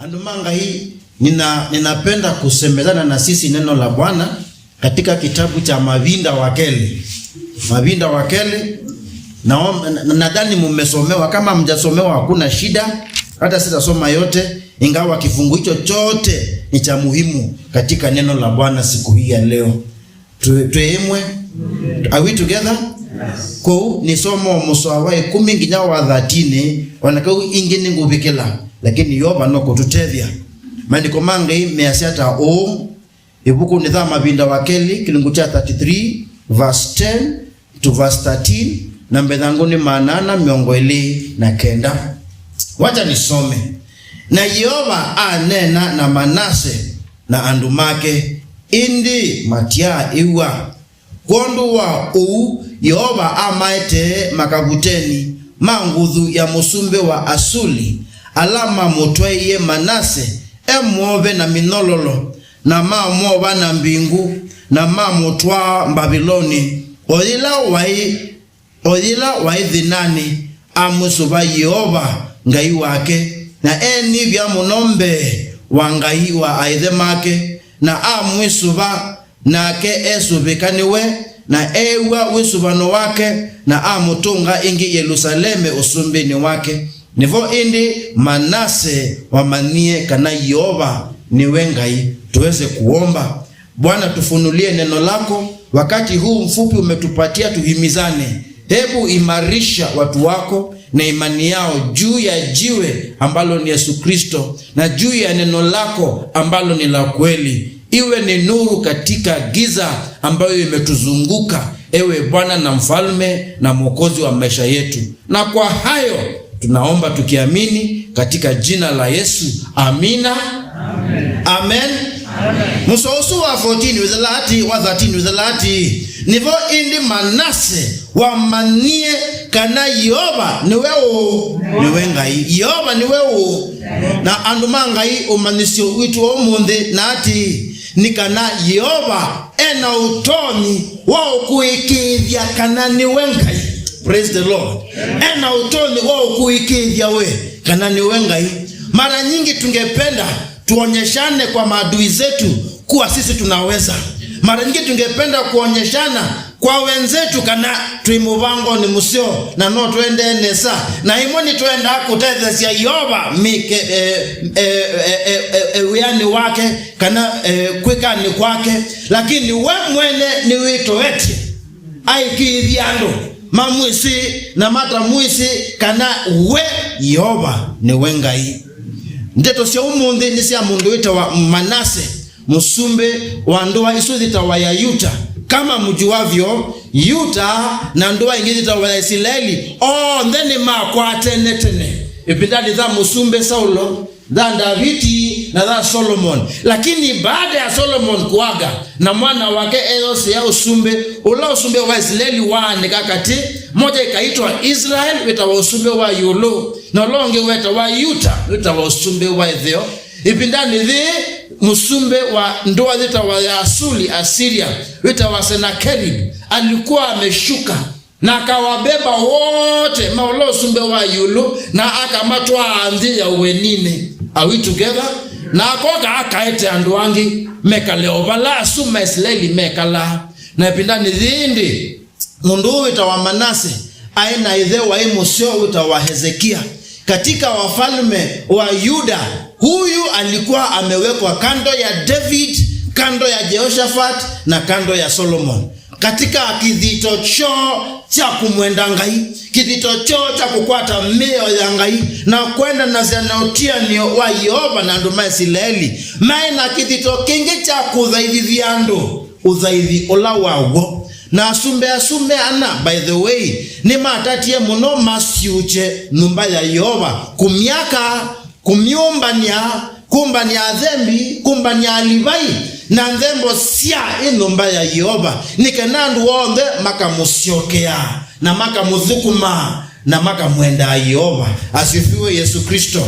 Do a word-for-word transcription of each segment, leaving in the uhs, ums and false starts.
Andũ ma Ngai, nina, ninapenda kusemezana na sisi neno la Bwana katika kitabu cha Mavinda wa Kelĩ. Mavinda wa Kelĩ, na, na, nadhani mumesomewa. Kama mjasomewa, hakuna shida, hata sitasoma yote, ingawa kifungu hicho chote ni cha muhimu katika neno la Bwana siku hii ya leo. Twĩ, twĩ ĩmwe? Are we together? Kũu nĩsomo mũsoa wa ĩkũmi nginya wa thirteen, ona kau ingĩ nĩngũvikĩla, lakini Yeova no kũtũtethya. Maandĩko ma Ngai measya ta ũũ, ĩvukunĩ ya Mavinda wa Kelĩ, kĩlungu kya thirty-three, verse ten to verse thirteen, na mbethangũ nĩ maana ana mĩongo ĩlĩ na kenda. Wacha nisome. Na Yeova aneena na Manase na andũ make, ĩndĩ matyaaĩw'a. Kwondũ wa ũu, Yeova amaetee makavuteni ma nguthu ya mũsumbĩ wa Asuli, ala mamũtwaĩie Manase e mwove na mĩnyololo, na mamwova na mbingu, na mamũtwaa Mbaviloni, o yĩla waĩ, o yĩla waĩ thĩnanĩ, amwĩsũva Yeova Ngai wake, na eenyivya mũno mbee wa Ngai wa aaĩthe make, na amwĩsũva, nake esũvĩka nĩwe, na eew'a wĩsũvano wake, na amũtũnga ĩngĩ Yelusaleme ũsumbĩnĩ wake. Nĩvo ĩndĩ Manase wamanyie kana Yeova nĩwe Ngai. Tuweze kuomba. Bwana, tufunulie neno lako. Wakati huu mfupi umetupatia, tuhimizane. Hebu imarisha watu wako na imani yao juu ya jiwe ambalo ni Yesu Kristo, na juu ya neno lako ambalo ni la kweli. Iwe ni nuru katika giza ambayo imetuzunguka, ewe Bwana na Mfalme na Mwokozi wa maisha yetu. Na kwa hayo tunaomba tukiamini katika jina la Yesu. Amina. Amen. Amen. Mũsoa ũsu wa fourteen wĩthela ati, wa thirteen wĩthela ati, nĩvo ĩndĩ Manase wamanyie kana Yeova nĩwe ũ? Nĩwe Ngai. Yeova nĩwe ũ? Na andũ ma Ngai, ũmanyĩsyo witũ wa ũmũnthĩ na ati, nĩ kana Yeova ena ũtonyi wa ũkũĩkĩĩthya kana nĩwe Ngai. Praise the Lord. Ena ũtonyi wa ũkũĩkĩĩthya we kana nĩwe Ngai. Mara nyingi tungependa tuonyeshane kwa maadui zetu kuwa sisi tunaweza. Mara nyingi tungependa kuonyeshana kwa wenzetu kana twĩ mũvangonĩ mũseo na no tũendee nesa. Na imwe nĩtwendaa kũtetheesya Yeova mĩke, eh, eh, wĩanĩ wake kana, eh, kwĩkanĩ kwake. Lakini we mwene nĩwĩtoetye aĩkĩĩthya andũ mamwĩsĩ na matamwĩsĩ kana we Yeova nĩwe Ngai. Ndeto sya ũmũnthĩ nĩ sya mũndũ wĩtawa Manase, mũsumbĩ wa ndũa ĩsu yĩtawa ya Yuta. Kama mjuavyo, Yuta na ndũa ĩngĩ yĩtawa ya Isilaeli onthe nĩmakwatene tene ĩvindanĩ ya mũsumbĩ Saulo, ya Ndaviti na ya Solomon. Lakini baada ya Solomon kuaga na mwana wake eyosea ũsumbĩ, ũla ũsumbĩ wa Isilaeli waanĩka katĩ, moja ĩkaitwa Israel, wĩtawa ũsumbĩ wa ĩũlũ, na ũla ũngĩ wetawa Yuta, wĩtawa ũsumbĩ wa ĩtheo. Ĩvindanĩ yĩĩ, mũsumbĩ wa ndũa yĩtawa ya Asuli, Assyria, wĩtawa Senakeribu, alikuwa ameshuka na akawabeba wote ma ũla ũsumbĩ wa ĩũlũ na akamatwaa nthĩ ya ũeninĩ. Are we together? Na akoka akaete andũ angĩ mekale o vala asu ma Isilaeli mekalaa. Na ĩvindanĩ yĩĩ ĩndĩ, mũndũ ũũ wĩtawa Manase aĩ na ĩthe waĩ mũseo wĩtawa Hezekia. Katika wafalme wa Yuda, huyu alikuwa amewekwa kando ya David, kando ya Jehoshaphat na kando ya Solomon. Katika kĩthito kyoo kya kũmwenda Ngai, kĩthito kyoo kya kũkwata mĩao ya Ngai, na kwendanasya na ũtianĩo wa Yeova na andũ ma Isilaeli, maĩ na kĩthito kĩngĩ kya kũthaithĩthya andũ ũthaithi ũla wa w'o. Na asumbĩ asu me ana, by the way, nĩmatatie mũno masyũkye nyũmba ya Yeova, kũmyaka, kũmyũmbany'a, kũmbany'a athembi, kũmbany'a Alivai, na nthembo sya ĩ nyũmba ya Yeova, nĩ kana andũ onthe makamũsyokea na makamũthũkũma na makamwendaa Yeova. Asifiwe Yesu Kristo.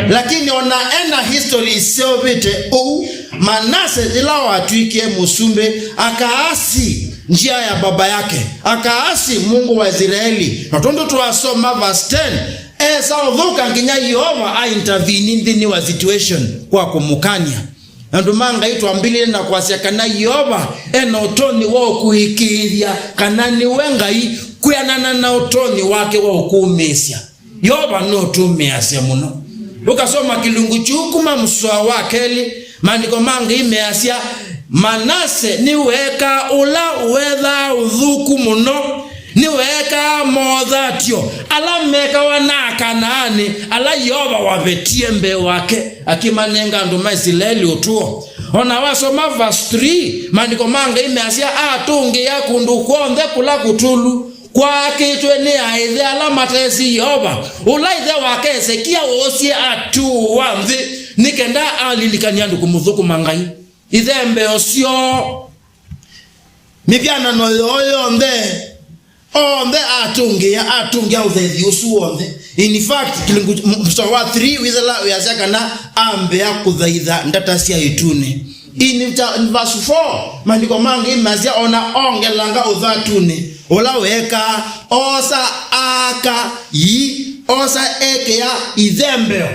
Lakini ona ena history iseũvĩte ũu, Manase yĩla watw'ĩkie mũsumbĩ, akaasi njia ya baba yake, akaasi Mungu wa Israeli. Na tondũ twasoma verse ten, Esa ũthũka nginya Yeova a intervene nthĩnĩ wa situation kwa kũmũkany'a. Andũ ma Ngai, twambĩlĩle na kwasya kana Yeova e na ũtonyi wa ũkũĩkĩĩthya kana nĩwe Ngai kwĩanana na ũtonyi wake wa ũkũũmĩĩsya. Yeova nũtũmĩasya mũno. Ũkasoma kĩlungu kyu kuma mũsoa wa kelĩ, maandĩko ma Ngai measya, Manase nĩweekaa ũla weethaa ũthũku mũno, nĩweekaa mothatyo ala mekawa na Akanaanĩ ala Yeova wavetie mbee wake, akĩmanenga andũ ma Isilaeli ũtũo. O na wasoma verse three, maandĩko ma Ngai measya, atũngĩĩa kũndũ kw'onthe kũla kũtũlu, kwaakĩtwe nĩ aaĩthe ala matesĩ Yeova, ũla ĩthe wake Esekia woosie atuũwa nthĩ, nĩ kenda alilikany'a andũ kũmũthũkũma Ngai. Ithembeo syoo, mĩvyanano yoo yonthe, onthe atũngĩĩa, atũngĩa ũthaithi ũsu w'onthe. In fact, kĩlungu mũsoa wa three wĩthela wĩasya kana ambĩa kũthaitha ndata sya ĩtunĩ. In ta-, in verse four, maandĩko ma Ngai measya, o na ongelanga ũthatunĩ ũla weekaa, oosa aaka ii, oosa ekĩa ithembeo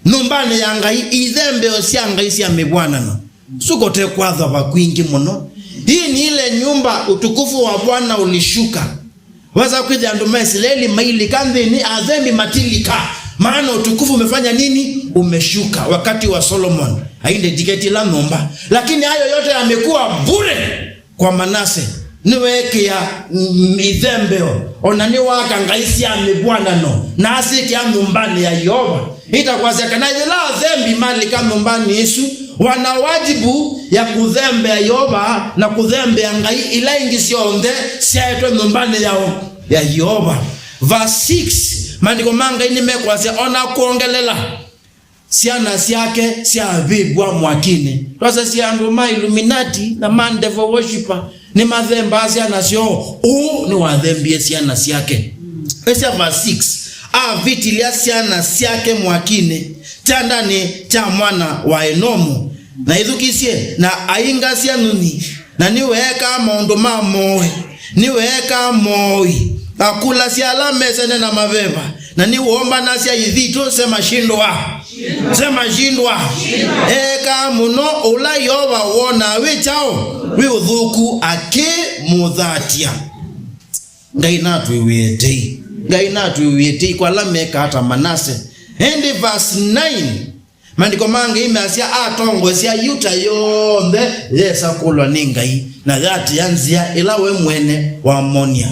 nyũmbanĩ ya Ngai, ithembeo sya ngai sya mĩvw'anano. Sukote kwathwa vakwingĩ mũno. Hii ni ile nyumba utukufu wa Bwana ulishuka. Weza kwĩthĩa andũ ma Isilaeli mailika nthĩnĩ, athembi matilika, maana utukufu umefanya nini? Umeshuka. Wakati wa Solomon aindediketi ĩla nyũmba, lakini hayo yote yamekuwa bure kwa Manase. Nĩweekĩa, mm, ithembeo, o na nĩwaaka ngai sya mĩvw'anano, na asyĩkĩa nyũmbanĩ ya Yeova. Ĩtakwasya kana yĩla athembi malika nyũmbanĩ ĩsu, wana wajibu ya kũthembea Yeova na kũthembea ngai ila ingĩ syonthe syaetwe nyũmbanĩ yao ya Yeova. Verse six, maandĩko ma Ngai nĩmekwasya, o na kwongelela, syana syake syavĩvw'a mwakinĩ. Twasasya andũ ma Illuminati na ma devil worshipper nĩmathembaa syana syoo. Ũũ nĩwathembie syana syake. Ĩsya verse six, avitilya syana syake mwakinĩ kyandanĩ kya mwana wa Enomu, na ĩthukĩsye, na aingasya nyunyi, na nĩweekaa maũndũ ma moĩ, nĩweekaa mooi, akũlasya ala mesene na maveva, na nĩwombanasya ithitũ, sema shindwa, sema shindwa. Eekaa mũno ũla Yeova wonaa wĩ kyaũ? Wĩ ũthũku, akĩmũthatya. Ngai natwĩw'ĩe tei. Ngai natwĩw'ĩe tei kwa ala mekaa ta Manase. Ĩndĩ verse nine, maandĩko ma Ngai measya, atongoesya Yuta yonthe yesa kũlwa nĩ Ngai, na yatĩa nzĩa ĩla we mwene wamonia.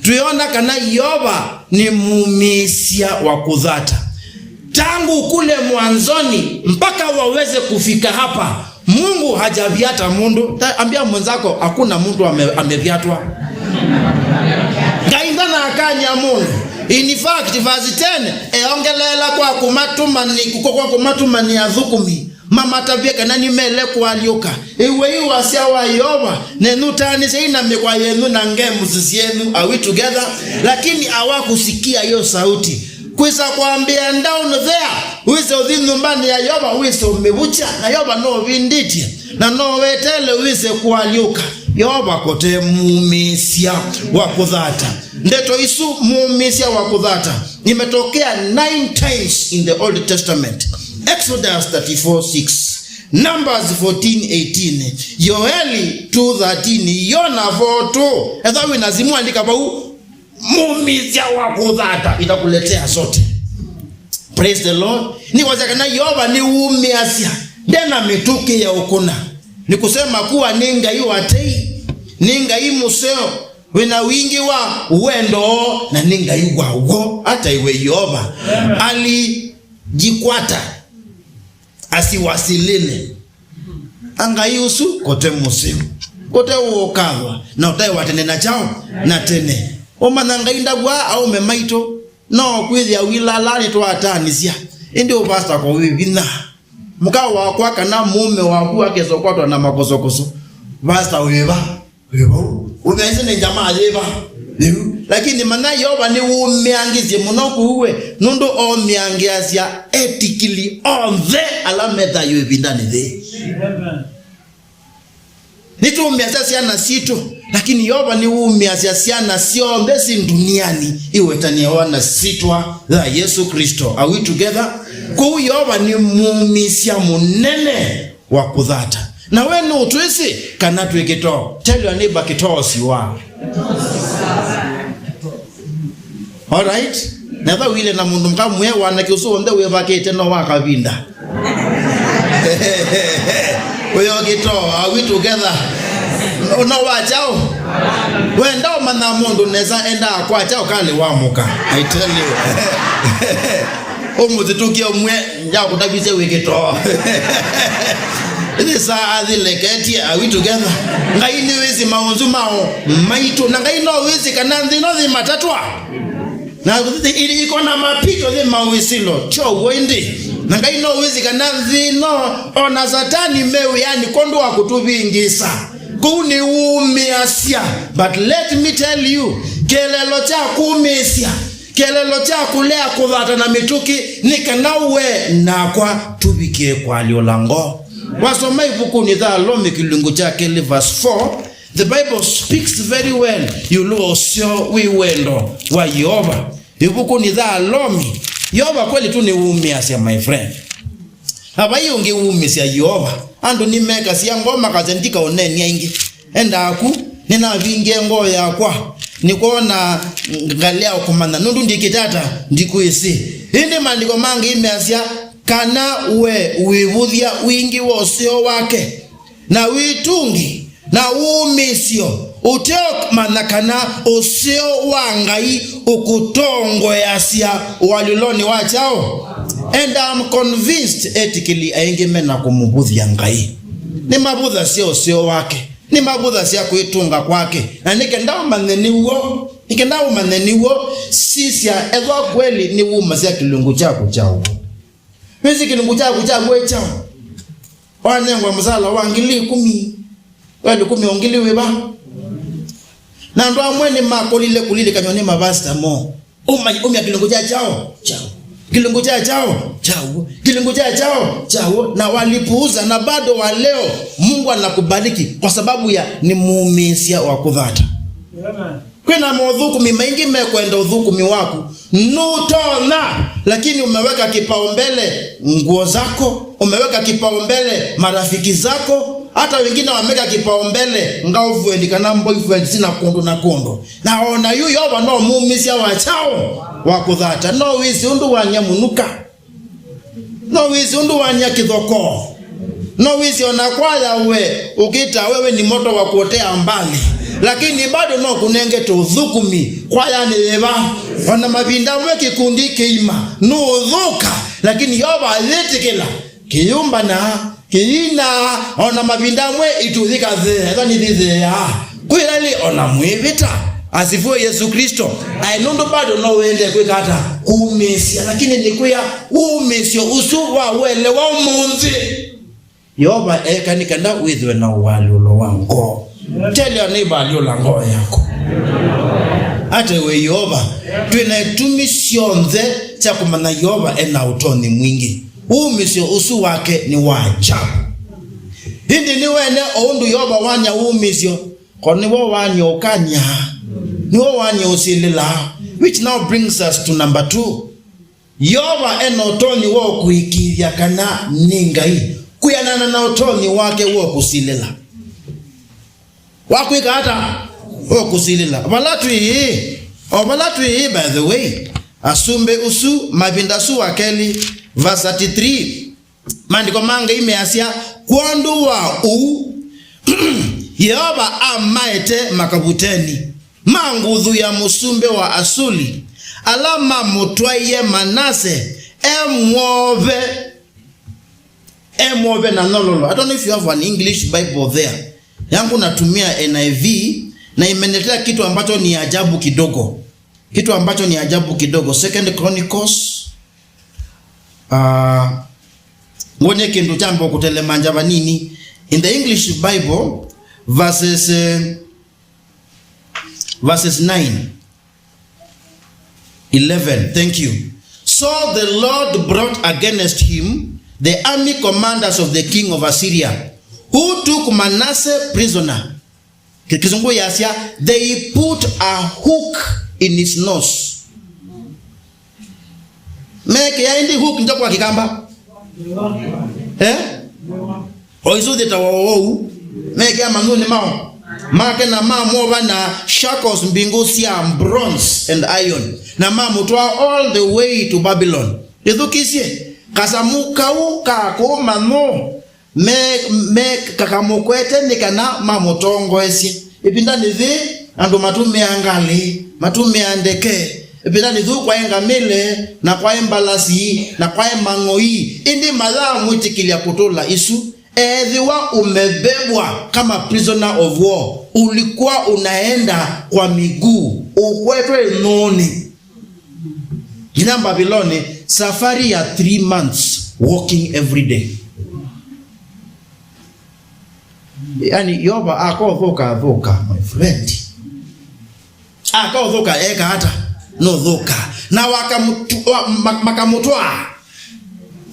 Twĩona kana Yeova nĩ mumĩĩsya wa kũthata. Tangu kule mwanzoni mpaka waweze kufika hapa, Mungu hajaviata mũndũ. Ta-, ambia mwenzako, hakuna mtu ame-, ameviatwa. Ngai ndanakany'a mũndũ. In fact, verse ten, eongeleela kwa kũmatũmani-, kwa kũmatũmania athũkũmi, mamatavye kana nĩmele kũalyũka. Ĩw'ei wasya wa Yeova, nenyu taanĩsyai na mĩkwa yenyu na ngemusi syenyu. Are we together? Lakini hawakusikia hiyo sauti. Kwĩsa kwambĩa down there, wĩse ũthi nyũmbanĩ ya Yeova, wĩse ũmĩvukya, na Yeova no ũvindĩtye, na no weteele wĩse kũalyũka. Yeova kote mumĩĩsya wa kũthata. Ndeto isu, mumĩĩsya wa kũthata, imetokea nine times in the Old Testament. Exodus thirty-four six, Numbers fourteen eighteen, Yoeli two thirteen, Yona four two. Ethĩwa wĩ na simũ, andĩka vau, mumĩĩsya wa kũthata, itakuletea zote. Praise the Lord. Nĩkwasya kana Yeova nĩwumĩasya, ndena mĩtũkĩ ya ũkũna. Ni kusema kuwa nĩ Ngai wa tei, nĩ Ngai mũseo, wĩna wingĩ wa wendo, na nĩ Ngai wa w'o, hata iwe Yeova. Amen. Alijikwata, asiwasilile. A Ngai ũsu kote mũseo, kote ũũkathwa, na ũtaĩ wa tene na kyaũ na tene. Ũmanya Ngai ndavw'aa aũme maitũ, no kwĩthĩa wĩlala nĩtwataanĩsya, ĩndĩ ũvasta ko wĩ vinya. Mũka wakwa kana mũũme waku akesa ũkwatwa na makosokoso, vasta wĩva? Wĩ vau. Ũmesĩ nĩ njamaa yĩva? Yĩu. Lakini manya Yeova nĩwũmĩangĩsye mũno kũu we, nũndũ omĩangĩasya etĩkĩli onthe ala me thayũ ĩvindanĩ yĩĩ. Amen. Nĩtũũmĩasya syana sitũ, Lakini Yeova nĩwumĩasya syana syonthe syĩ nduniani iwetanĩawa na syĩtwa ya Yesũ Klĩsto. Are we together? Kwoou Yeova nĩ mumisya mũnene wa kũthata. Na we nũtwĩsĩ kana twĩ kĩtoo? Tell your neighbor, kĩtoo siwa. Alright? Na ethwa wĩle na mũndũ mũka, mwĩe wanake ũsu w'onthe wĩvakĩte no wa kavinda. Ũyo kĩtoo, are we together? No wa kyaũ? Wenda ũmanya mũndũ nesa, enda kwa kyaũ kale wa mũka. I tell you. Ũmũthitũkie ũmwĩe, njakũtavisye wĩ kĩtoo. Ĩthĩsaa athĩleketie, are we together? Ngai nĩwĩsĩ maũnzu mao maitũ. Na Ngai no wĩsĩ kana nthĩ ĩno yĩ matatwa. Na iko na mapito yĩ mawĩsĩlo, tyo w'o ĩndĩ? Na Ngai no wĩsĩ kana nthĩ ĩno, o na Satani me wĩanĩ kwondũ wa kũtũvĩngĩsa. Kũu nĩwumĩasya. But let me tell you, kĩeleelo kya kũmĩĩsya, kĩeleelo kya kũlea kũthata na mĩtũkĩ, nĩ kana we nakwa tũvikĩe kũalyũla ngoo. Wasoma ĩvukunĩ ya Alomi kĩlungu kya kelĩ verse four, the Bible speaks very well ĩũlũ wa ũseo wĩ wendo wa Yeova. Ĩvukunĩ ya Alomi, Yeova kweli tu nĩwumĩasya, my friend. Na vai ũngĩ wumĩsya Yeova. Andũ nĩmekasya ngoo makasya, "Ndikaũneeni aingĩ." Endaa ku, nĩnavingie ngoo yakwa, nĩkwona ngalea kũmanya, nũndũ ndikĩtata, ndikwĩsĩ. Ĩndĩ maandĩko mangĩ measya kana we wĩvũthya wingĩ wa ũseo wake, na wĩtungi, na wũmĩĩsyo, ũteũmanya kana ũseo wa Ngai ũkũtongoeasya ũalyũlonĩ wa kyaũ? And I'm convinced etĩkĩli aingĩ mena kũmũvũthya Ngai. Nĩmavũthasya ũseo wake. Nĩmavũthasya kwĩtũnga kwake. Na nĩ kenda ũmanye nĩ w'o, nĩ kenda ũmanye nĩ w'o, sisya, ethwa kweli nĩwumasya kĩlungu kyaku kya ũw'o. Wĩsĩ kĩlungu kyaku kya w'o kyaũ? Wanengwa mũsala wa ngili ĩkũmi, we lĩkũmi o ngili wĩva? Na andũ amwe nĩmakũlile kũlilikanywa nĩ mavasita moo. Ũmanya, ũmya kĩlungu kya kyaũ? Kyaũ. Kĩlungu kya kyaũ? Kyaũ. Kĩlungu kya kyaũ? Kyaũ. Na walipuuza, na bado wa leo Mungu anakubariki kwa sababu ya nĩmumĩĩsya wa kũthata. Amen. Kwĩna mothũkũmi maingĩ mekwenda ũthũkũmi waku. Nũtonya, lakini umeweka kipaumbele nguo zako, umeweka kipaumbele marafiki zako, hata wengine wameweka kipaumbele girlfriend kana boyfriend sina kũndũ na kũndũ. Na ona yu Yeova no mumĩsya wa kyaũ? Wa kũthata. No wĩsĩ ũndũ wany'a mũnuka. No wĩsĩ ũndũ wany'a kĩthokoo. No wĩsĩ ona kwaya we ũkĩta wewe ni moto wa kuotea mbali. Lakini bado no kũnengete ũthũkũmi kwayanĩ yĩva. Ona mavinda amwe kĩkundi kĩima nũũthũka, lakini Yeova ayĩtĩkĩla kĩyũmbana, kĩyina, ona mavinda amwe itũthĩkathea, ethwa nĩthĩthĩaa. Kwĩla lĩ ona mwĩvĩta. Asifiwe Yesu Kristo. Aĩ nũndũ bado no wende kwĩka ata? Kũmĩĩsya, lakini nĩkwĩa ũmĩĩsyo ũsu wa ũelewa ũmũnthĩ. Yeova eka nĩ kana wĩthwe na ũalyũlo wa ngoo. Tell your neighbor, alyũla ngoo yaku. Ate we Yeova, twĩ na itumi syonthe sya kũmanya Yeova ena ũtonyi mwingĩ. Wumĩsyo ũsu wake nĩ wa ajabu. Ĩndĩ nĩwene o ũndũ Yeova wany'a wumĩsyo, ko nĩwo wany'a ũkany'a, nĩwo wany'a ũsilĩla. Which now brings us to number two. Yeova ena ũtonyi wa kũĩkĩĩthya kana nĩ Ngai, kwĩanana na ũtonyi wake wa kũsilĩla. Wa kwĩka ata? Wa kũsilĩla. Vala twĩ, o vala twĩ, by the way, asumbĩ ũsu, mavinda asu wa kelĩ, verse thirty-three, maandĩko ma Ngai measya, kwondũ wa ũu, Yeova amaete makavuteni ma nguthu ya mũsumbĩ wa Asuli, ala mamũtwaie Manase emwove, emwove na nyololo. I don't know if you have an English Bible there. Yangu natumia N I V na imeniletea kitu ambacho ni ajabu kidogo. Kitu ambacho ni ajabu kidogo. Second Chronicles, uh, ngwone kindu kyambo kutelema nja vanini. In the English Bible, verses, uh, verses nine, eleven, thank you. So the Lord brought against him the army commanders of the king of Assyria, who took Manasseh prisoner. Kĩ-, Kĩsũngũ yasya, "They put a hook in his nose." Mekĩa ĩndĩ hook nja kwa Kĩkamba? Eh? O isu thĩtawa ũu. Mekĩa manyũnĩ mao make na mamwova na shackles mbingũ sya bronze and iron, na mamũtwaa all the way to Babylon. Ĩthukĩsye, kasamũ kau ka kũũ manyũ me, me kakamũkwete nĩ kana mamũtongoesye. Ĩvindanĩ yĩĩ, andũ matũmĩaa ngalĩ, matũmĩaa ndeke. Ĩvindanĩ yĩu kwaĩ ngamĩle, na kwaĩ mbalasi, na kwaĩ mang'oi, ĩndĩ mayaamwĩtĩkĩlya kũtũla isu. Ethĩwa umebebwa kama prisoner of war, ulikuwa unaenda kwa miguu, ũkwetwe ĩnyũnĩ. Nginya Mbaviloni, safari ya three months walking every day. Yani, Yeova akaũthũka, athũka, my friend. Akaũthũka, eka ata? Nũthũka. Na wakamũtu-, wa-, ma-, makamũtwaa.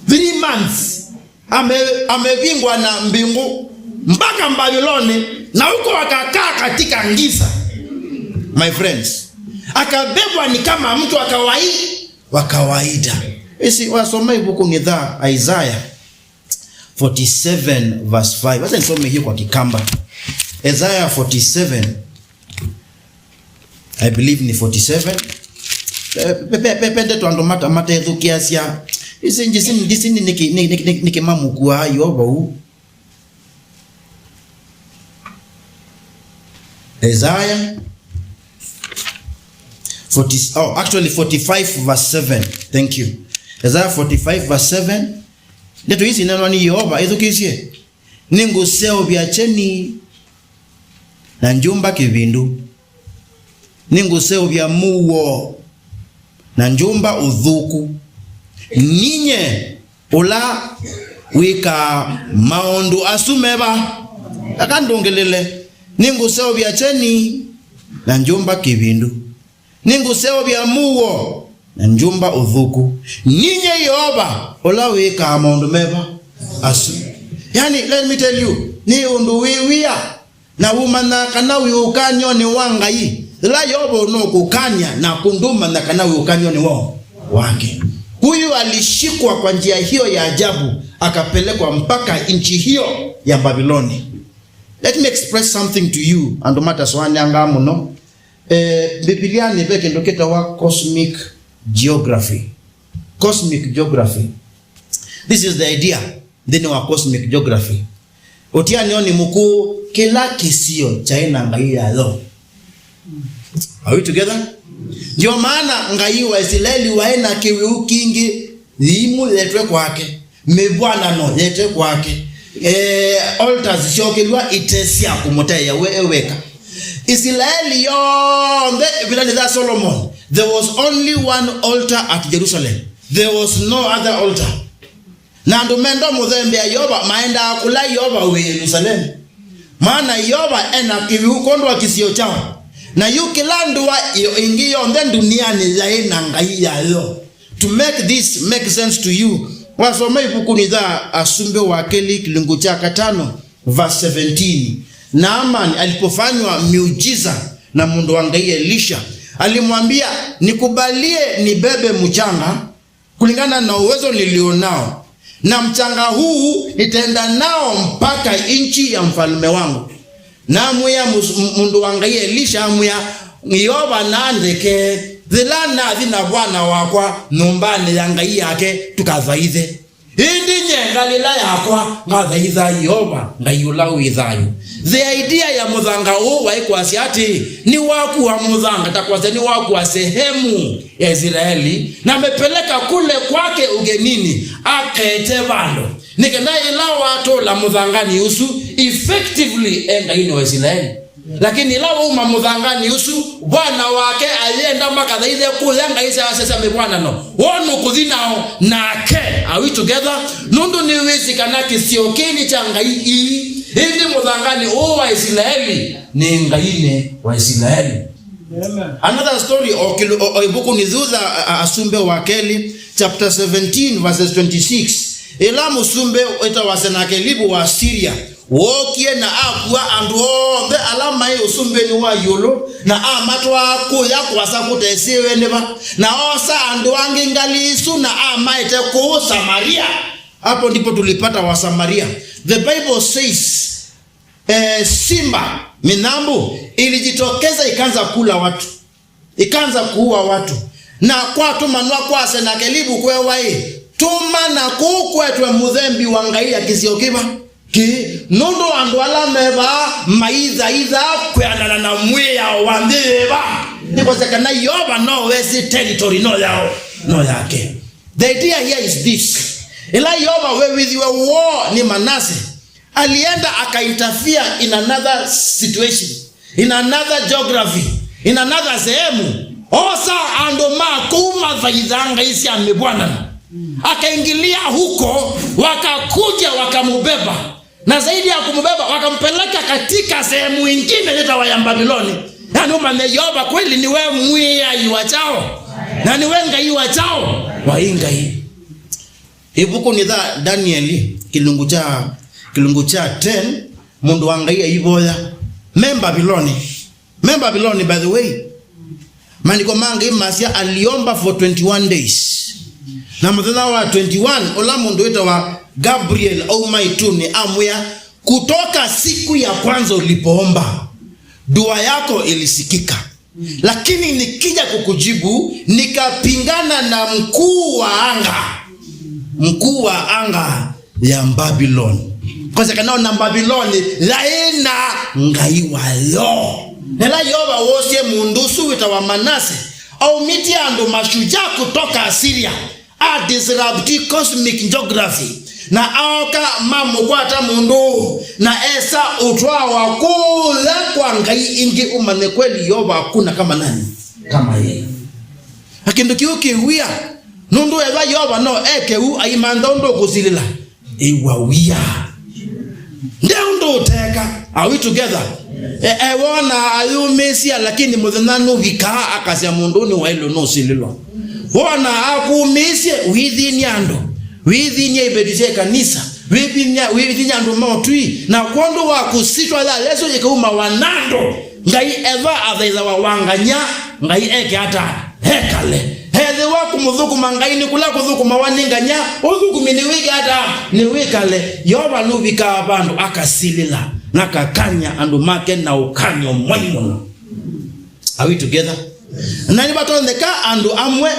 Three months. Ame-, amevingwa na mbingu mpaka Mbabiloni, na huko akakaa katika giza. My friends, akabebwa ni kama mtu wa kawai-, wa kawaida. Isi wasoma ibuku ni tha Isaiah forty-seven verse five. Wacha nisome hiyo kwa Kikamba. Isaiah forty-seven, I believe ni forty-seven. Eh, pe-, pe-, pe-, pende twandu mata-, matethukĩasya. Isi njisi, njisi ni niki, ni, ni, ni, niki mamukua yo vau. Isaiah forty, oh, actually forty-five verse seven. Thank you. Isaiah forty-five verse seven. Ndeto isi inenwa ni Yeova, ithukĩsye. Nĩngũseũvya kyeni na njũmba kĩvindu, nĩngũseũvya mũuo na njũmba ũthũku. Ninye ũla wĩkaa maũndũ asu meva? Aka ndũngĩlĩle, nĩngũseũvya kyeni na njũmba kĩvindu. Nĩngũseũvya mũuo na njũmba ũthũku. Ninye Yeova, ũla wĩkaa maũndũ meva asu. Yani, let me tell you, nĩ ũndũ wĩ wia, na ũmanya kana wĩ ũkany'onĩ wa Ngai. Yĩla Yeova ũnũkũkany'a na kũndũmanya kana wĩ ũkany'onĩ wa wake. Huyu alishikwa kwa njia hiyo ya ajabu, akapelekwa mpaka nchi hiyo ya Babiloni. Let me express something to you, andũ matasũanĩangaa mũno. Eh, Mbivilianĩ ve kĩndũ kĩtawa cosmic geography. Cosmic geography. This is the idea nthĩnĩ wa cosmic geography. Ũtianĩonĩ mũkũũ, kĩla kĩsio kyaĩ na ngai yayo. Are we together? Ndio maana Ngai wa Isilaeli waĩ na kĩwĩu kingĩ, yĩimũ yetwe kwake. Mĩvw'anano yete kwake. Eh, altars syokĩlw'a ite sya kũmũtaĩa we e weka. Isilaeli yonthe, ĩvindanĩ ya Solomon, there was only one altar at Jerusalem. There was no other altar. Na andũ menda mũthembea Yeova, maendaa kũla Yeova wĩ Yerusalemu. Maana Yeova ena kĩwĩu kwondũ wa kĩsio kyaũ. Na yu kĩla ndũa ĩngĩ yonthe ndunianĩ yaĩ na ngai yayo. To make this make sense to you, wasoma ĩvukunĩ ya Asumbĩ wa Kelĩ kĩlungu kya katano, verse seventeen, Naamani alipofanywa miujiza na mũndũ wa Ngai Elisha, alimwambia, "Nikubalie nibebe mchanga kulingana na uwezo nilio nao, na mchanga huu nitaenda nao mpaka nchi ya mfalme wangu." Namwĩa mũs-, m-, mũndũ wa Ngai Elisha, amwĩa, "Yeova nandeke, yĩla nathi na vwana wakwa nyũmbanĩ ya ngai yake, tũkathaithe. Ĩndĩ nye ngalĩla yakwa, ngathaitha Yeova, Ngai ũla wĩ thayũ." The idea ya mũthanga ũũ waĩ kwasya atĩ nĩwakua mũthanga, ta kwasya nĩwakua sehemu ya Isilaeli, na amepeleka kule kwake ugenini, akete vandũ. Nĩ kana ĩla watũla mũthanganĩ ũsu, effectively, e Ngainĩ wa Isilaeli. Lakini ĩla wauma mũthanganĩ ũsu, vwana wake ayenda makathaithe kũya ngai sya, sya, sya mĩvw'anano. Wonũ kũthi nao nake. Are we together? Nũndũ nĩwĩsĩ kana kĩsio kĩĩ nĩ kya ngai ii, ĩndĩ mũthanganĩ ũũ wa Isilaeli nĩ Ngainĩ wa Isilaeli. Amen. Another story, o kĩlu-, o, o ĩvukunĩ thutha, a, a, Asumbĩ wa Kelĩ, chapter seventeen, verses twenty-six. Ĩla mũsumbĩ wĩtawa Senakelivu wa Syria Wookie na akua andũ onthe ala maĩ ũsumbĩnĩ wa ĩũlũ, na amatwaa kũya kũasa kũtesĩwe nĩ va, na oosa andũ angĩ ngalĩ isu na amaete kũũ Samaria. Hapo ndipo tulipata Wasamaria. The Bible says, eh, simba, mĩnyambũ, ilijitokeza ikaanza kula watu. Ikaanza kuua watu. Na kwatũmanwa kwa Senakelivu kwewa-ĩ, tũma na kũu kwetwe mũthembi wa ngai ya kĩsio kĩva kĩ, nũndũ andũ ala me vaa maithaithaa kwĩanana na mwĩao wa nthĩ yĩva. Nĩkwasya kana Yeova no wesĩ territory no yao, no yake. The idea here is this. Ĩla Yeova wew'ĩthiwe woo nĩ Manase, alienda akainterfere in another situation, in another geography, in another sehemu. Osa andũ ma kũu mathaithaa ngai sya mĩvw'anano. Akaingilia huko, wakakuja wakamubeba. Na zaidi ya kumubeba, wakampeleka katika sehemu ingine yĩtawa ya Babiloni. Yaani ũmanye Yeova kweli nĩwe mwĩai wa chao, na nĩwe Ngai wa chao, wa ĩ Ngai. Ĩvukunĩ ya Danieli, kĩlungu kya, kĩlungu kya ten, mũndũ wa Ngai aivoya me Babiloni. Me Babiloni, by the way. Maandĩko ma Ngai masya aliomba for twenty-one days. Na mũthenya wa twenty-one, ũla mũndũ wĩtawa Gabriel auma ĩtunĩ amwĩa, "Kutoka siku ya kwanza ulipoomba, dua yako ilisikika. Lakini nikija kukujibu, nikapingana na mkuu wa anga, mkuu wa anga ya Babiloni." Kwasya kana ona Babiloni yaĩ na ngai wayo. Na ĩla Yeova woosie mũndũ ũsu wĩtawa Manase, aumĩtye andũ mashujaa kutoka Asiria, a disrupt cosmic geography, na aoka mamũkwata mũndũ ũũ, na esa ũtwawa kũya kwa ngai ingĩ, ũmanye kweli Yeova hakuna kama nani? Kama yeye. Na kĩndũ kĩu kĩ wia, nũndũ ethwa Yeova no eke ũu, aimantha ũndũ ũkũsilĩla, ĩw'a wia. Nde ũndũ ũteka. Are we together? E, e, wona ayũmĩĩsya, lakini mũthenya nũvikaa, akasya mũndũ nĩ waĩlwe nũsilĩlwa. Wona akũmĩĩsye, wĩthiny'a andũ, wĩthiny'a iveti sya ĩkanisa, wĩthiny'a, wĩthiny'a andũ ma ũtwi, na kwondũ wa kũsitwa ya Yesũ ĩkauma wanando, Ngai ethwa athaithawa wangany'a, Ngai eke ata? Ekale. Ethĩwa kũmũthũkũma Ngai nĩ kũla kũthũkũmawa nĩ ngany'a, ũthũkũmi nĩwĩke ata? Nĩwĩkale. Yeova nũvikaa vandũ akasilĩla na akakany'a andũ make na ũkany'o mwai mũno. Are we together? Na nĩvatonyeka andũ amwe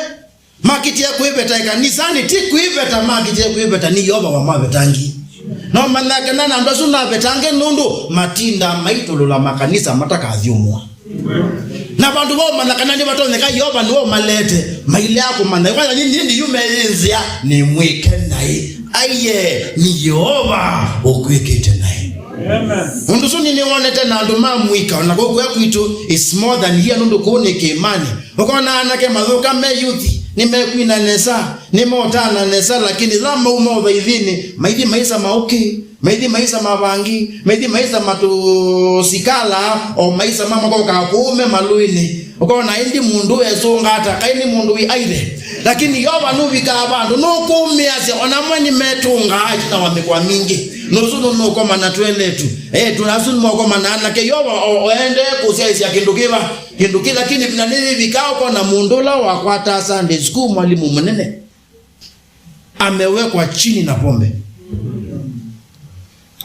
makĩtie kwĩveta ĩkanisanĩ, ti kwĩveta makĩtie kwĩveta, nĩ Yeova wamavetangi. No manyake na andũ asu navetange nũndũ matindaa maitũlũla makanisa matakathyũmũa. Na vandũ va ũmanya kana nĩvatonyeka Yeova nĩwe ũmalete, mailea kũmanya. Kwanja nĩ, nĩ, nĩ yu meyĩnzĩa nĩ mwĩke naĩ. Aiye, nĩ Yeova ũkwĩkĩte naĩ. Amen. Ũndũ ũsu nĩnĩwonete na andũ ma mũika, ona kũu kũya kwitũ is more than here, nũndũ kũu nĩ kĩĩmanĩ. Ũkona anake mathũka me yuthi, nĩmekwina nesa, nĩmotana nesa, lakini la mauma ũthaithinĩ, maithi maisa maũkĩ. Maithi maisa mavangi, maithi maisa matũsikala, o maisa ma makokaa kũu me malũinĩ. Ũkona ĩndĩ mũndũ esũngata, kaĩ nĩ mũndũ wĩ aithe. Lakini Yeova nũvikaa vandũ, nũkũmĩasya, ona amwe nĩmetũngaa ĩtina wa mĩkwa mingĩ. Nũsu nũnũkomana tweletu. Etu asu nĩmokoma na anake, Yeova o, oendee kũsyaĩsya kĩndũ kĩva, kĩndũ kĩ, lakini vina nĩvikaa ũkona mũndũ ũla wakwataa Sunday school, mwalimu mũnene. Amewekwa chini na pombe.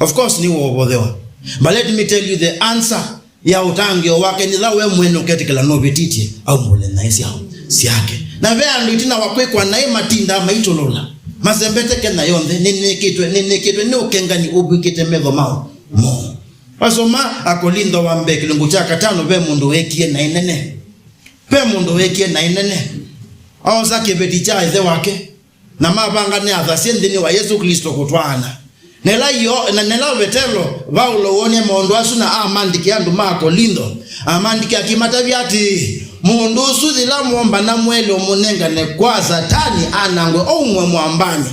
Of course, nĩ wovothewa. But let me tell you the answer ya ũtangĩo wake nĩ la we mwene ũketĩkĩla nũvĩtĩtye aumbũle naĩ syao syake. Na ve andũ ĩtina wa kwĩkwa naĩ matindaa maitũlũla. Masembete Kenya yonthe, nĩnĩkĩtwe, nĩnĩkĩtwe nĩ ũkengani ũvw'ĩkĩte metho mao moo. Wasoma Akolintho wa mbee kĩlungu kya katano, ve mũndũ wekie naĩ nene. Ve mũndũ wekie naĩ nene. Aosa kĩveti kya ĩthe wake, na mavanga nĩ athasye nthĩnĩ wa Yesũ Klĩsto kũtwaana. Na ĩla Yo-, na, na ĩla Vetelo, Vaulo wonie maũndũ asu na amandĩkĩa andũ ma Akolintho, amandĩkĩa akĩmatavya atĩĩ, "Mũndũ ũsu yĩla mwombana mwelĩ ũmũnengane kwa Satani anangwe oumwe mwambanĩ."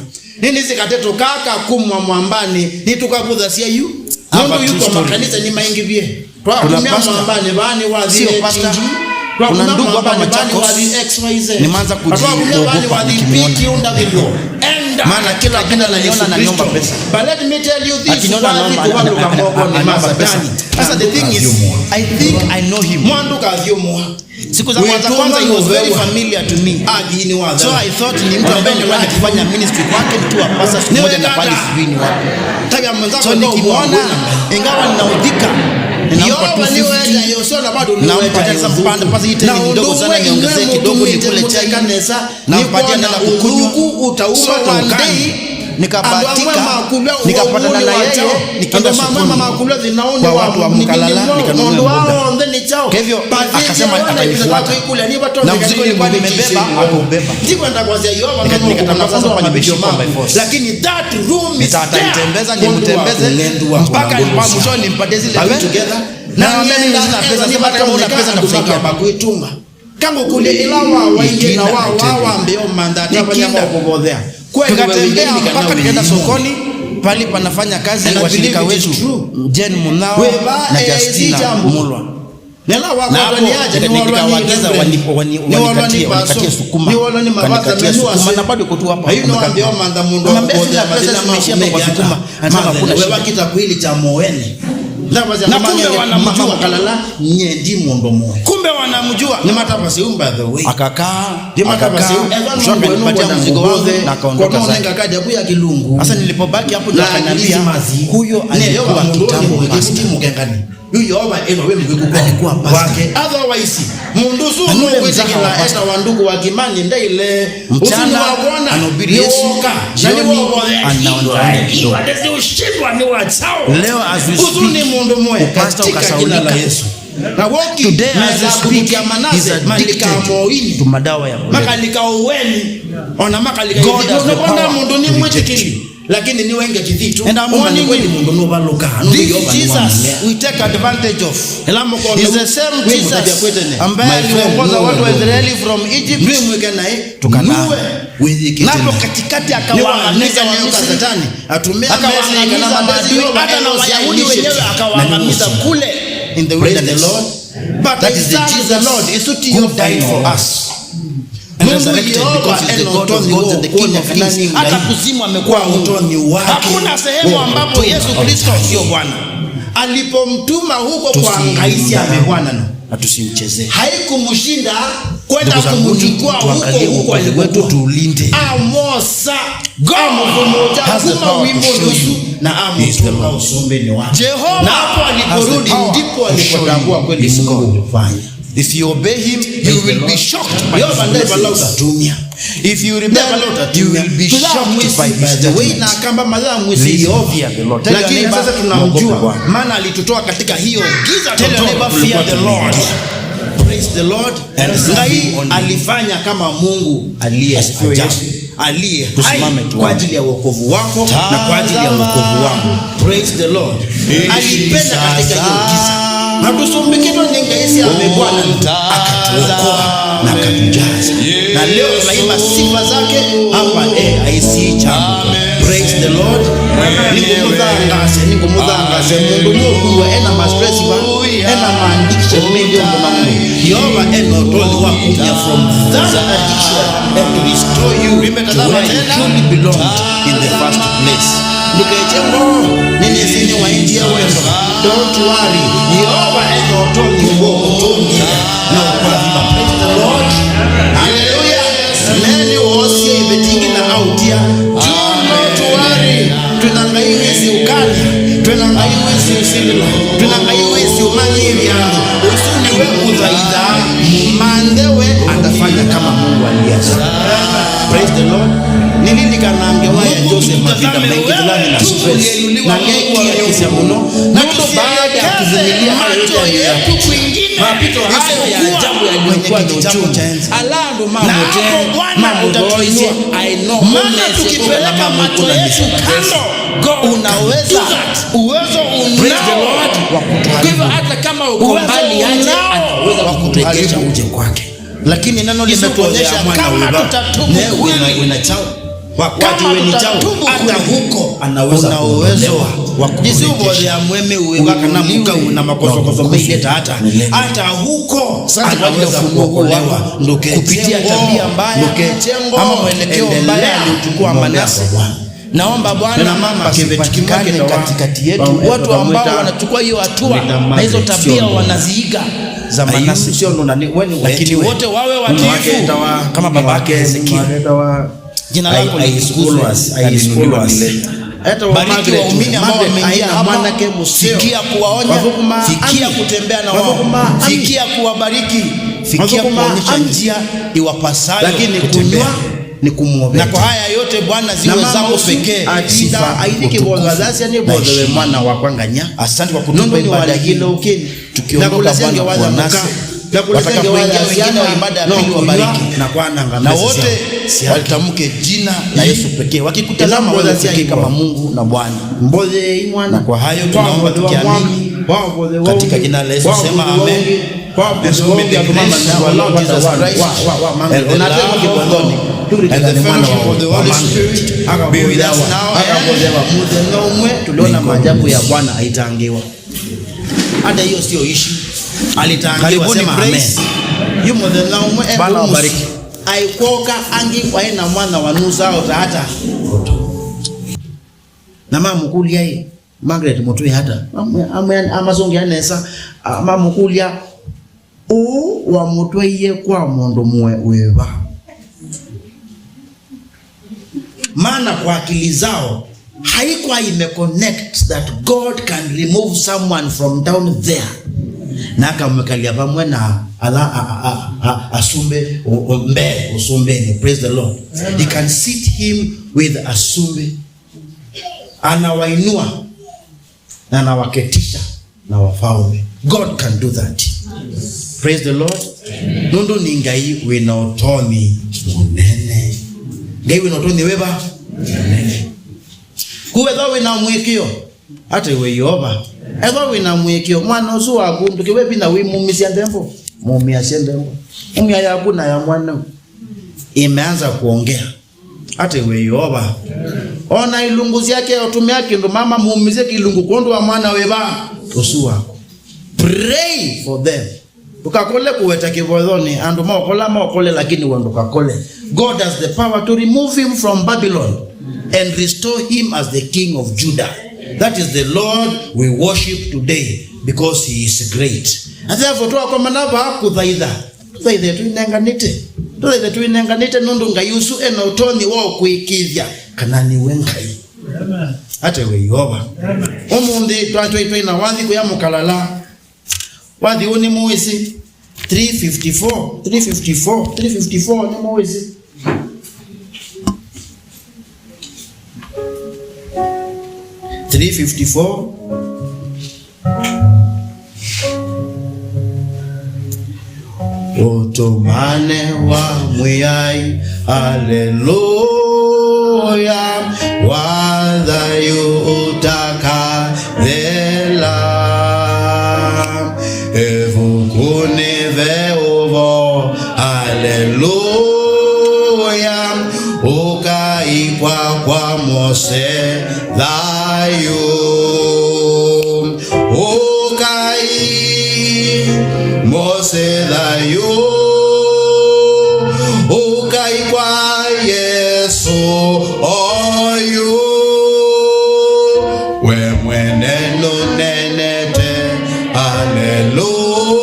Nĩnĩsĩ katetũ kaa kakumwa mwambanĩ nĩtũkavũthasya yu. Nũndũ yu kwa makanisa nĩmaingĩvie. Twakumya mwambanĩ vaa nĩwathi X Y Z. Twakumya vaa nĩwathi P Q W. Maana kila akiniona ananiomba pesa. But let me tell you this, akiniona anaomba, wathi kuvaluka moko ni masatani. Sasa the thing is, I think I know him. Mwandu kathiumwa. Siku za kwanza kwanza, he was very familiar to me. Athini wa. So I thought ni mtu ambaye nilikuwa nikifanya ministry kwake nikiwa pastor siku moja na pale sijui ni wapi. Tabia mwanzo. So nikimwona, ingawa ninaudhika, ninampa two fifty. Nampa hata some panda pasi tena kidogo sana, niongezee kidogo nikule chai. Nampatia nenda kukunywa. So one day, nikabahatika, nikapatana na yeye nikienda sokoni kwa watu wa Mkalala, nikanunua mboga. Kwa hivyo akasema atanifuata. Na mzigo nilikuwa nimebeba, akaubeba. Nika-, nikatambua sasa hapa nimeshikwa by force. Nita-, atanitembeza, nimtembeze, mpaka mwisho nimpatie zile pesa. Na mimi sina pesa, sema kama una pesa nitakusaidia. Kangũkũlya ĩla wawaie na wawaa wambĩa ũmantha atavany'a makũvothea. Kweli. Tukatembea mpaka tukaenda sokoni, pale panafanya kazi washirika wetu, Jane Munao na Justina Mulwa. Nela wakwatwa nĩ aja, nĩwalwa nĩ paso, nĩwalwa nĩ mavasa menu ase. Ayu nĩwambĩa ũmantha mũndũ wa kũvothea mathĩna ma kũmĩkanga. Anasema hakuna shida. Wakita kwĩlĩ kya moeni. Na kumbe wanamjua. Makalala, nye ndi mũndũ mwe. Kumbe wanamjua. Nĩ matavasya yu, by the way. Akakaa, akakaa, mwisho akanipatia mzigo wangu na akaondoka zake. Sasa nilipobaki hapo ndio akaniambia, huyo alikuwa kitambo pastor. Yu Yeova ĩno wĩ mũvĩku kwa wake. Otherwise, mũndũ ũsu nũkwĩtĩkĩla etawa nduku wa Kimani ndaile. Mchana anahubiri Yesu, jioni anaenda kidogo. Leo as we speak, upasta ukasaulika. Today as we speak, he's addicted to madawa ya kulevya. Makalika uweni, ona makalika. God has the power to reject you. Lakini nĩwenge kĩthito. And I'm warning you, this Jesus we take advantage of is the same Jesus ambaye aliongoza watu wa Israeli from Egypt to Canaan. Napo katikati akawaangamiza Wamisri, akawaangamiza maadui, hata na Wayahudi wenyewe akawaangamiza kule in the wilderness. But I serve the Lord, who died for us. Mungu Yeova ena ũtonyi wa kũkũna kana nĩ Ngai, hata kuzimu amekuwa Mungu. Hakuna sehemu ambapo Yesu Kristo sio Bwana. Alipomtuma huko kwa ngai sya mĩvw'anano, haikumshinda kwenda kumchukua huko, huko alikokuwa. Amosa, amũvũmũũkya kuma wĩmbũnĩ ũsu na amũtũnga ũsumbĩnĩ wake. Na hapo aliporudi, ndipo alipotambua kweli Mungu hufanya. If you obey him, you will be shocked by his blessings. If you rebel, you will be shocked by his judgment. Please fear the Lord. Lakini sasa tunamjua, maana alitutoa katika hiyo giza totoro. Praise the Lord. Ngai alifanya kama Mungu aliye ajabu, aliye hai kwa ajili ya wokovu wako na kwa ajili ya wokovu wangu. Praise the Lord. Alipenda katika hiyo giza. Na tusumbikitwe nĩ ngai sya mĩvw'anano, akatuokoa na akatujaza. Na leo tunaimba sifa zake hapa A I C Church. Praise the Lord. Nĩngũmũthangaasya, nĩngũmũthangaasya mũndũ mũkuwa ena mastress va, ena maaddiction mengi ũndũ na ũndũ. Yeova ena ũtonyi wa kumya from that addiction and to restore you to where you truly belonged in the first place. Ndũkekye ngoo, nĩnĩsĩ nĩwaendie wendo. Don't worry. Yeova ena ũtonyi wa kũtũngĩa na ũkũathima. Praise the Lord. Hallelujah. Nene woosie iveti ingĩ na autia, "Do not worry." Twĩna Ngai wĩsĩ ũkalya, twĩna Ngai wĩsĩ ũsilĩla, twĩna Ngai wĩsĩ ũmanyĩĩvya andũ. Ũsu nĩwe ũthaithaa manthe, we atafanya kama Mungu aliasema. Praise the Lord. Nililikanaa ngewa ya Joseph mavinda maingĩ ĩla nĩ na stress. Na ngekiakisya mũno. Nũndũ baada ya kuvumilia hayo yote aliyoyapita, mapito hayo ya ajabu yaliyokuwa na uchungu, ala andũ mamũtee, mamũtee, maana tukipeleka macho yetu kando, God, unaweza, uwezo unao. Praise the Lord. Kwa hivyo hata kama uko mbali aje, anaweza kukurejesha uje kwake. Lakini neno limetuonyesha kama tutatubu kweli, Kwa, kwa kama tuwe ni chao, tutatubu hata kweli, huko anaweza una uwezo kuondolewa wa kukurejesha. Jinsi uvoya mweme uwe kutoka kana mkau na makosokoso mengine hata, hata huko anaweza kuokolewa. Kupitia tabia mbaya ama mwelekeo mbaya aliochukua Manase. Naomba Bwana pasipatikane katikati yetu watu ambao wanachukua hiyo hatua na hizo tabia wanaziiga za Manase. Lakini wote wawe watiifu kama babake Hezekia. Jina lako litukuzwe na liinuliwe milele. Bariki waumini ambao wameingia hapa. Fikia kuwaonya, fikia kutembea na wao, fikia kuwabariki, fikia kuonyesha njia iwapasayo kutembea. Ni kumwombea. Na kwa haya yote, Bwana, ziwe zako pekee sifa, utukufu na heshima. Mwana wakwa nganya. Asante kwa kutupa ibada hii. Tukiondoka, Bwana, kuwa nasi. Watakapoingia wengine wa ibada ya pili, wabariki. Na wote walitamke jina la Yesu pekee, wakikutazama wewe pekee kama Mungu na Bwana. Na kwa hayo tunaomba tukiamini katika jina la Yesu, sema amen. As we may be blessed through our Lord Jesus Christ, and the love of God, and the fellowship of the Holy Spirit be with us now and mũthenya ũmwe tuliona maajabu ya Bwana aitangĩwa. Hata hiyo sio issue. Alitangĩwa, sema amen. Yu mũthenya ũmwe e Bwana awabariki. Aikwoka angi waĩ na mwana wa nusa ota hata. Na mamũkũlya ĩ, Margaret Mũtwĩ hata. Amwe, amwe, amasũngĩa nesa, a, mamũkũlya, "Ũũ wamũtwaie kwa mũndũ mũe wĩva?" Maana kwa akili zao, haikuwa imeconnect that God can remove someone from down there na akamwĩkalya vamwe na ala, a, a, a, a, asumbĩ, ũ, ũ, mbee ũsumbĩnĩ. Praise the Lord. Amen. He can seat him with asumbĩ. Anawainua na anawaketisha na wafalme. God can do that. Praise the Lord. Nũndũ nĩ Ngai wĩna ũtonyi mũnene. Ngai wĩna ũtonyi wĩva? Mũnene. Kũu ethwa wĩna mũĩkĩo, ata we Yeova. Ethwa wĩna mũĩkĩo, mwana ũsu waku ndũkĩwe vinya wĩmumĩsya nthembo. Mumĩasye nthembo. Mumĩa yaku na ya mwana imeanza kuongea. Ate we Yeova. Ona ilungu syake ũtũmĩa kĩndũ mama mumĩsye kĩlungu kwondũ wa mwana wĩva? Ũsu waku. Pray for them. Ndũkakũle kũweta kĩvoyonĩ, andũ maũkola maũkole, lakini we ndũkakole. God has the power to remove him from Babylon and restore him as the king of Judah. That is the Lord we worship today because he is great. And therefore, twakomana vaa kũthaitha. Tũthaithe twĩnenganĩte. Tũthaithe twĩnenganĩte nũndũ Ngai ũsu ena ũtonyi wa ũkũĩkĩĩthya kana nĩwe Ngai. Amen. Ate we Yeova. Amen. Ũmũnthĩ twa-, twa-, twĩ na wathi kũya Mũkalala. Wathi ũũ nĩ mũĩsĩ. Three fifty-four, three fifty-four, three fifty-four nĩ mũĩsĩ. Three fifty-four. Ũtũmane wa Mwĩai, aleluya, wa thayũ ũtakathela. Ĩvukunĩ ve ũvoo, aleluya, ũkai kwakwa Mose thayũ. Ũkai, Mose thayũ. Ũkai kwa Yesũ oyu. We mwene nũnenete, aleluya.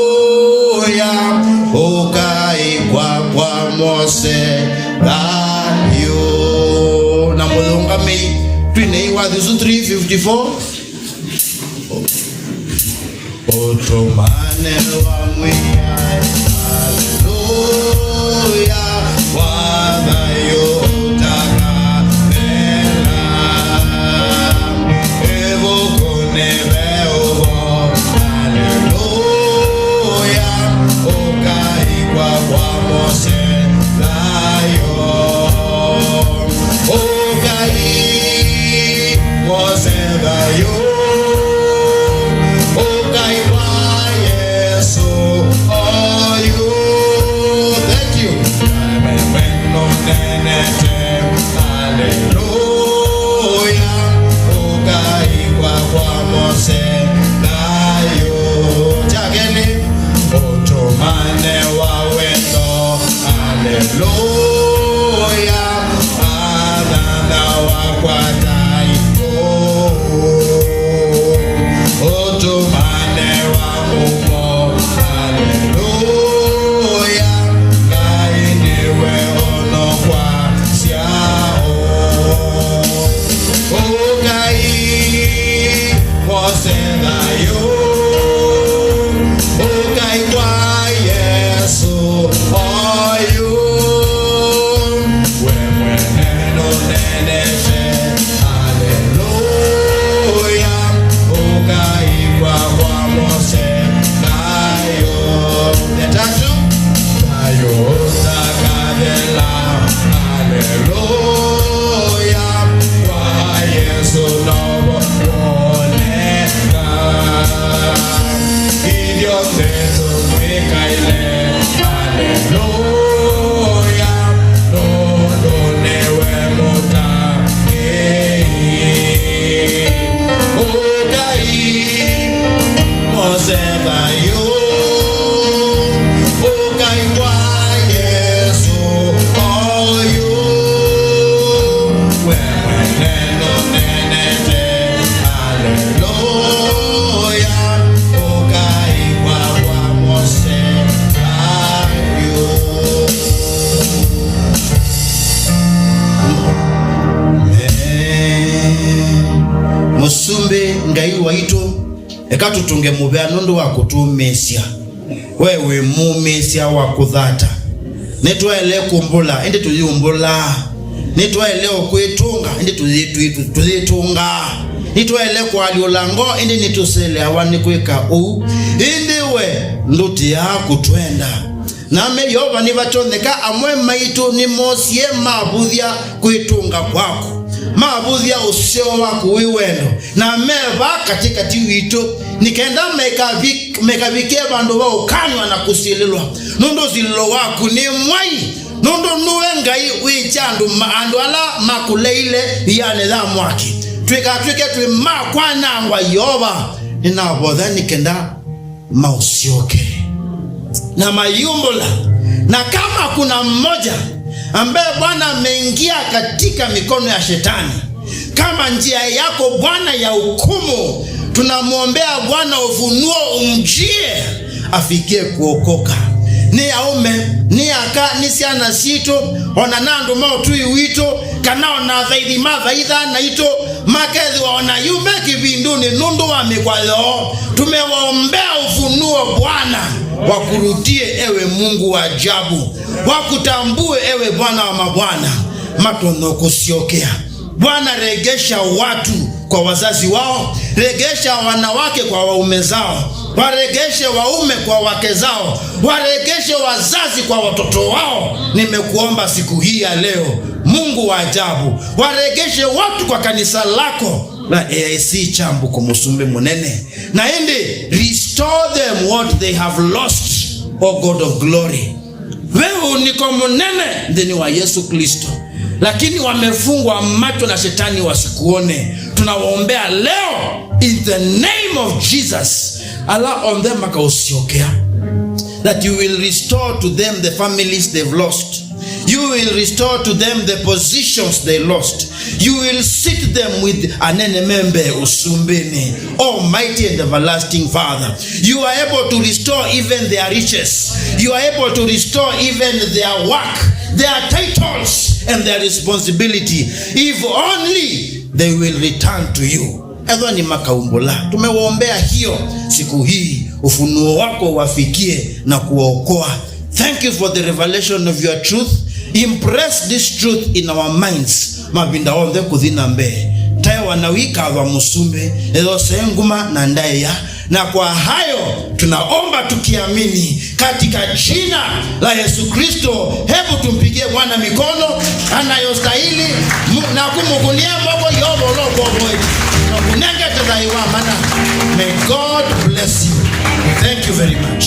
Ũkai kwakwa Mose thayũ. Na mũthũngamĩi, twinei wathi ũsu three fifty-four. Ũtũmane wa Mwĩai, aleluya, wa thayũ ũtakathela. Ĩvukunĩ ve ũvoo, aleluya, ũkai kwakwa Mose thayũ. Ũkai, Mose thayũ. Ũkai kwa Yesũ oyu. Thank you. Mose thayũ, ũkai kwa Yesũ oyu, we mwene nũnenete. Haleluya, ũkai kwa, kwa Mose thayũ. Ya tatu, thayũ ũtakathela. Haleluya, kwa Yesũ novo woneka. Ithyonthe tũmwĩkaĩle. Haleluya, nũndũ nĩwe mũtangĩĩi. Ũkai, Mose thayũ, ũkai kwa Yesũ oyu, we mwene nũnenete. Haleluya, ũkai kwa, kwa Mose thayũ. Amen. Mũsumbĩ Ngai waitũ, eka tũtũnge mũvea nũndũ wa kũtũũmĩĩsya. We wĩ mũũmĩĩsya wa kũthata. Nĩtwaĩle kũmbũla, ĩndĩ tũyĩũmbũlaa. Nĩtwaĩle o kwĩtũnga, ĩndĩ tũyĩ-, tũyĩ-, tũyĩtũngaa. Nĩtwaĩle kũalyũla ngoo, ĩndĩ nĩtũseleawa nĩ kwĩka ũu. Ĩndĩ we ndũtiaa kũtwenda. Na me Yeova nĩvatonyeka amwe maitũ nĩmoosie mavũthya kwĩtũnga kwaku, mavũthya ũseo waku wĩ wendo, na meva katĩkatĩ witũ, nĩ kenda mekavi-, mekavikie vandũ va ũkanwa na kũsilĩlwa, nũndũ ũsilĩlo waku nĩ mwai, nũndũ nũwe Ngai wĩkya andũ ma-, andũ ala makũleile ĩanĩ ya mwaki. Twĩkatw'ĩke twĩ ma kwanangwa, Yeova, nĩnavotha nĩ kenda maũsyoke na mayumbũla. Na kama kuna mmoja ambaye Bwana ameingia katika mikono ya shetani, kama njia yako Bwana ya hukumu, tunamwombea Bwana ufunuo umjie, afikie kuokoka. Nĩ aũme, nĩ aka, nĩ syana sitũ, ona na andũ ma ũtũi witũ, kana ona athaithi ma thaitha naitũ, makethĩwa ona yu me kĩvindunĩ nũndũ wa mĩkwa yoo. Tumewaombea ufunuo, Bwana, wakurudie, ewe Mungu wa ajabu, wakutambue, ewe Bwana wa mabwana, matonye kũsyokea. Bwana, regesha watu kwa wazazi wao, regesha wanawake kwa waume zao, waregeshe waume kwa wake zao, waregeshe wazazi kwa watoto wao. Nimekuomba siku hii ya leo, Mungu wa ajabu, waregeshe watu kwa kanisa lako la A I C Kyambu kwa Mũsumbĩ Mũnene. Na ĩndĩ, restore them what they have lost, O God of glory. Ve ũnĩko mũnene nthĩnĩ wa Yesu Kristo, lakini wamefungwa macho na shetani wasikuone. Tunawaombea leo in the name of Jesus, ala onthe makaũsyokea, that you will restore to them the families they've lost. You will restore to them the positions they lost. You will seat them with anene me mbee ũsumbĩnĩ. Almighty and everlasting Father, you are able to restore even their riches. You are able to restore even their work, their titles, and their responsibility. If only they will return to you. Ethwa nĩ makaumbũla. Tumewaombea hiyo siku hii, ufunuo wako wafikie na kuwaokoa. Thank you for the revelation of your truth. Impress this truth in our minds mavinda onthe kũthi na mbee. Taewa na wikathwa Mũsumbĩ, ethose nguma na ndaĩa. Na kwa hayo tunaomba tukiamini katika jina la Yesu Kristo. Hebu tumpigie Bwana mikono anayostahili, mu-, na kũmũkũnĩa moko Yeova ũla ũkomboe. Na kũnengete thayũ wa mana. May God bless you. Thank you very much.